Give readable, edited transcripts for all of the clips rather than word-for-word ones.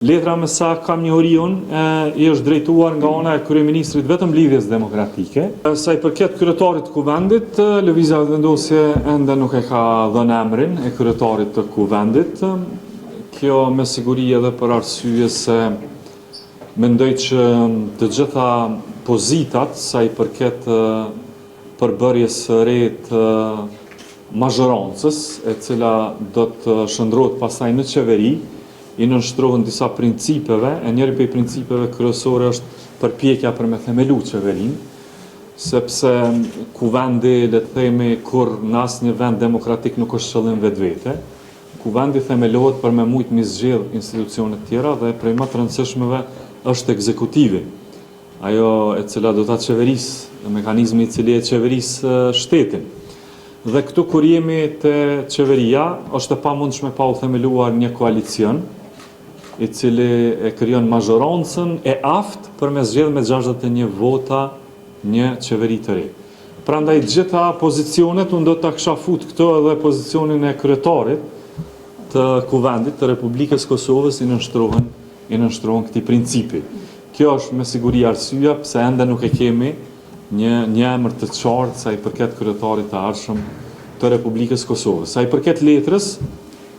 Letra me sa kam njohuri unë i është drejtuar nga ana e kryeministrit vetëm Lidhjes Demokratike. Sa i përket kryetarit të Kuvendit, Lëvizja Vetëvendosje ende nuk e ka dhënë emrin e kryetarit të Kuvendit. Kjo me siguri edhe për arsye se mendoj që të gjitha pozitat sa i përket përbërjes së re të mazhorancës, e cila do të shndërrohet pastaj në qeveri, i nënshtrohen disa principeve, e njëri prej principeve kryesore është përpjekja për me themelu qeverinë, sepse Kuvendi, le të themi, kurrë në asnjë vend demokratik nuk është qëllim vetvete. Kuvendi themelohet për me mujtë mi zgjedh institucionet tjera dhe prej më të rëndësishmeve është ekzekutivi, ajo e cila do ta qeverisë, mekanizmi i cili e qeveris shtetin. Dhe këtu kur jemi te qeveria, është e pamundshme pa u themeluar një koalicion, i cili e krijon mazhorancën e aftë për me zgjedh me 61 vota një qeveri të re. Prandaj gjitha pozicionet, unë do ta kisha fut këtu edhe pozicionin e kryetarit të Kuvendit të Republikës Kosovës i nënshtrohen i nënshtrohen këtij principi. Kjo është me siguri arsyeja pse ende nuk e kemi një një emër të qartë sa i përket kryetarit të ardhshëm të Republikës së Kosovës. Sa i përket letrës,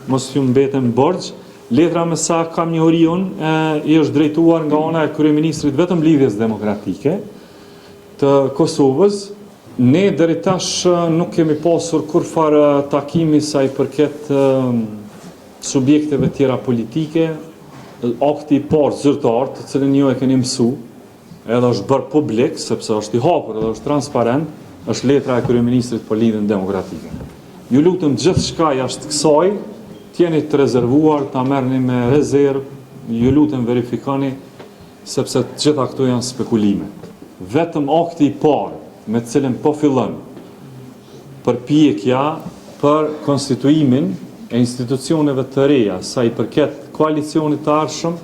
mos ju mbetem borxh, letra me sa kam njohuri unë i është drejtuar nga ana e kryeministrit vetëm Lidhjes Demokratike të Kosovës. Ne deri tash nuk kemi pasur kurrfarë takimi sa i përket subjekteve tjera politike. Akti i parë zyrtar, të cilin ju e keni mësu, edhe është bërë publik, sepse është i hapur edhe është transparent, është letra e kryeministrit për Lidhjen Demokratike. Ju lutem gjithçka jashtë kësaj, të jeni të rezervuar, ta merrni me rezervë, ju lutem verifikoni, sepse të gjitha këto janë spekulime. Vetëm akti i parë me të cilin po fillon përpjekja për konstituimin e institucioneve të reja sa i përket koalicionit të ardhshëm,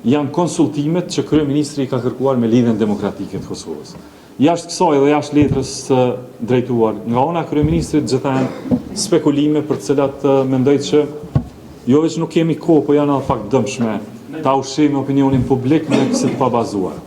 janë konsultimet që kryeministri i ka kërkuar me Lidhjen Demokratike të Kosovës. Jashtë kësaj dhe jashtë letrës së drejtuar nga ana e kryeministrit, gjitha janë spekulime për të cilat mendoj që jo veç nuk kemi kohë, po janë edhe pak dëmshme ta ushqejmë opinionin publik me kësi të pabazuara.